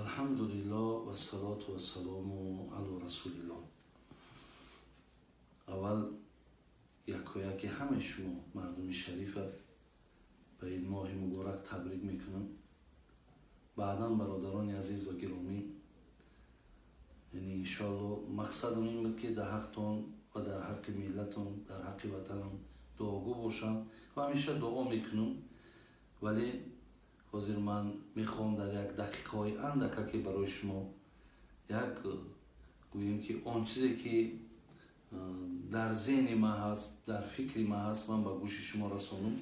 Алҳамдулиллоҳ вассалоту вассалому ало расулиллоҳ. Аввал якояки ҳамаи шумо мардуми шарифа ба ин моҳи муборак табрик мекунам. Баъдан, бародарони азиз ва гиромӣ, яъне иншоалло мақсадам ин буд, ки дар ҳақтон ва дар ҳаққи миллатон, дар ҳаққи ватанам дуогӯ бошам ва ҳамеша дуо мекунам, вале ҳозир ман мехоҳам дар як дақиқаҳои андака ки барои шумо як гӯем, ки он чизе ки дар зеҳни ман ҳаст, дар фикри ман ҳаст, ман ба гӯши шумо расонам.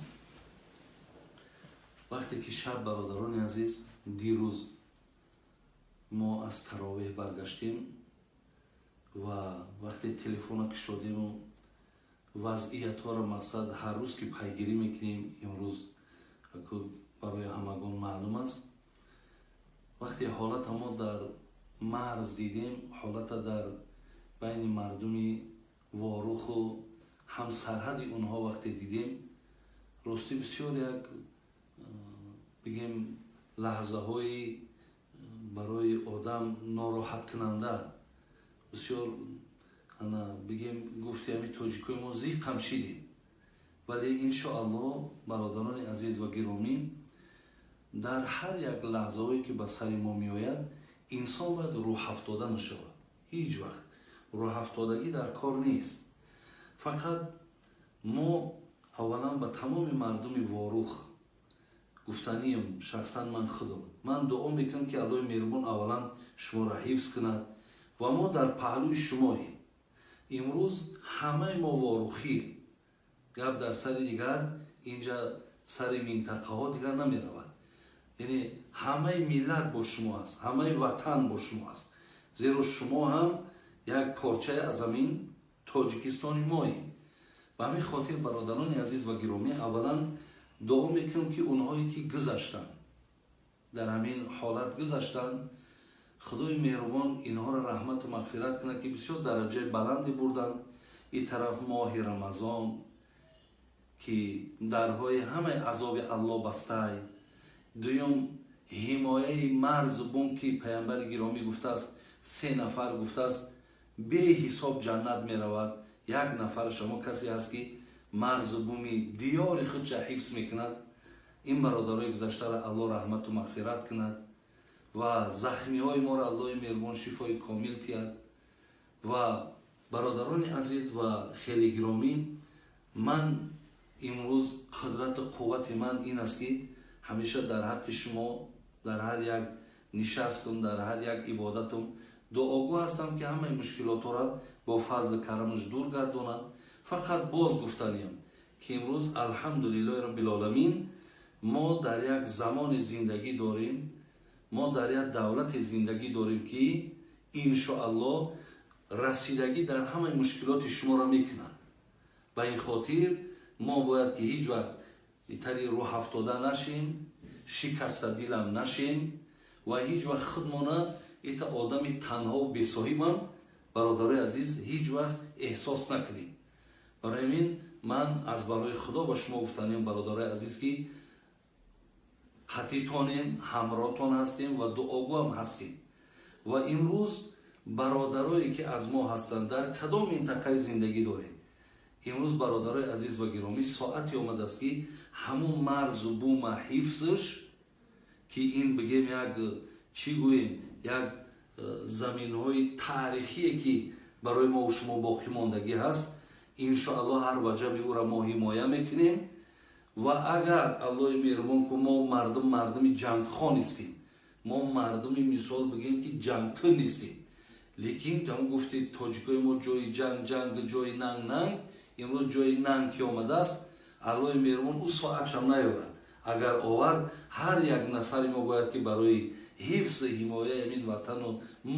Вақте ки шаб, бародарони азиз, дирӯз мо аз таровеҳ баргаштем ва вақте телефона кушодему вазъиятҳоро, мақсад, ҳар рӯз ки пайгирӣ мекунем, имрӯз барои ҳамагон маълум аст, вақте ҳолата мо дар марз дидем, ҳолата дар байни мардуми Воруху ҳамсарҳади онҳо вақте дидем, ростӣ бисёр як, бигем, лаҳзаҳои барои одам нороҳаткунанда, бисёр, ана, бигем, гуфти ҳами тоҷикои мо, зиқам шидем. Вале иншоаллоҳ, бародарони азиз ва гиромӣ, дар ҳар як лаҳзаҳое ки ба сари мо меояд, инсон бояд рӯҳафтода нашавад. Ҳеҷ вақт рӯҳафтодагӣ дар кор нест. Фақат мо аввалан ба тамоми мардуми Ворух гуфтанием, шахсан ман худам, ман дуо мекунам, ки Аллоҳи меҳрубон аввалан шуморо ҳифз кунад ва мо дар паҳлӯи шумоем. Имрӯз ҳамаи мо ворухӣ, гап дар сари дигар инҷа сари минтақаҳо дигар намеравад, яъне ҳамаи миллат бо шумо аст, ҳамаи ватан бо шумо аст, зеро шумо ҳам як порчае аз ҳамин Тоҷикистони моем. Ба ҳамин хотир, бародарони азиз ва гиромӣ, аввалан дуо мекунам, ки онҳое ки гузаштанд, дар ҳамин ҳолат гузаштанд, Худои меҳрубон инҳоро раҳмату мағфират кунад, ки бисёр дараҷаи баланде бурданд. Ин тараф моҳи Рамазон, ки дарҳои ҳамаи азоби Аллоҳ бастай. Дуюм, ҳимояи марзу бум, ки паямбари гиромӣ гуфтааст, се нафар, гуфтааст, беҳисоб ҷаннат меравад, як нафар шумо касе ҳаст, ки марзу буми диёри худша ҳифз мекунад. Ин бародарои гузаштаро Аллоҳ раҳмату мағфират кунад ва захмиҳои моро Аллоҳи меҳрубон шифои комил тиҳад. Ва бародарони азиз ва хеле гиромӣ, ман имрӯз қудрату қуввати ман ин аст, ки ҳамеша дар ҳаққи шумо дар ҳар як нишастум, дар ҳар як ибодатум дуогӯ ҳастам, ки ҳамаи мушкилотҳоро бо фазли карамаш дур гардонад. Фақат боз гуфтаниям, ки имрӯз, алҳамдулиллоҳи роббилоламин, мо дар як замони зиндагӣ дорем, мо дар як давлате зиндагӣ дорем, ки иншоаллоҳ расидагӣ дар ҳамаи мушкилоти шуморо мекунад. Ба ин хотир мо бояд ки ҳеҷ вақт тари рӯҳафтода нашем, шикастадилам нашем ва ҳеҷ вақт худмона ита одами танҳо бесоҳибам, бародарои азиз, ҳеҷ вақт эҳсос накунем. Барои ҳамин ман аз барои Худо ба шумо гуфтаниям, бародарои азиз, ки қатитонем, ҳамроҳтон ҳастем ва дуогӯам ҳастем. Ва имрӯз бародарое ки аз мо ҳастанд, дар кадом минтақаи зиндагӣ дорем, имрӯз, бародарои азиз ва гиромӣ, соате омадааст, ки ҳамун марзу бума ҳифзш, ки ин, бигем, як чӣ гӯем, як заминҳои таърихие, ки барои мо шумо боқӣ мондагӣ ҳаст, иншоаллоҳ ҳар ваҷаби ӯра мо ҳимоя мекунем. Ва агар Аллоҳи меҳрубон ку, мо мардум мардуми ҷангхо нестем, мо мардуми, мисол бигем, ки ҷангкун нестем, лекин ҳам гуфти тоҷикои мо, ҷои ҷанг ҷанг, ҷои нанг нанг. Имрӯз ҷои нанг ки омадааст, Аллоҳи меҳрубон ӯ соатшам наёрад, агар овард, ҳар як нафари мо бояд ки барои ҳифзи ҳимояи ҳамин ватану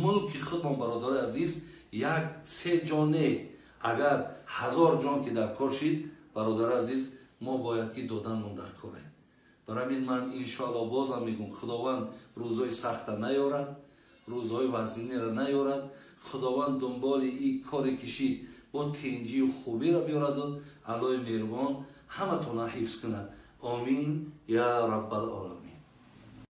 мулки худмон, бародарои азиз, як се ҷон не, агар 1000 ҷон ки дар кор шид, бародари азиз, мо бояд ки доданмон дар коре. Барои ҳамин ман иншоалло бозам мегӯм, Худованд рӯзҳои сахта наёрад, рӯзҳои вазнинеро наёрад, Худованд дунболи ин коре кишид бо тинҷию хубиро биёраду Аллоҳи меҳрубон ҳаматона ҳифз кунад. Омин я раббал оламин.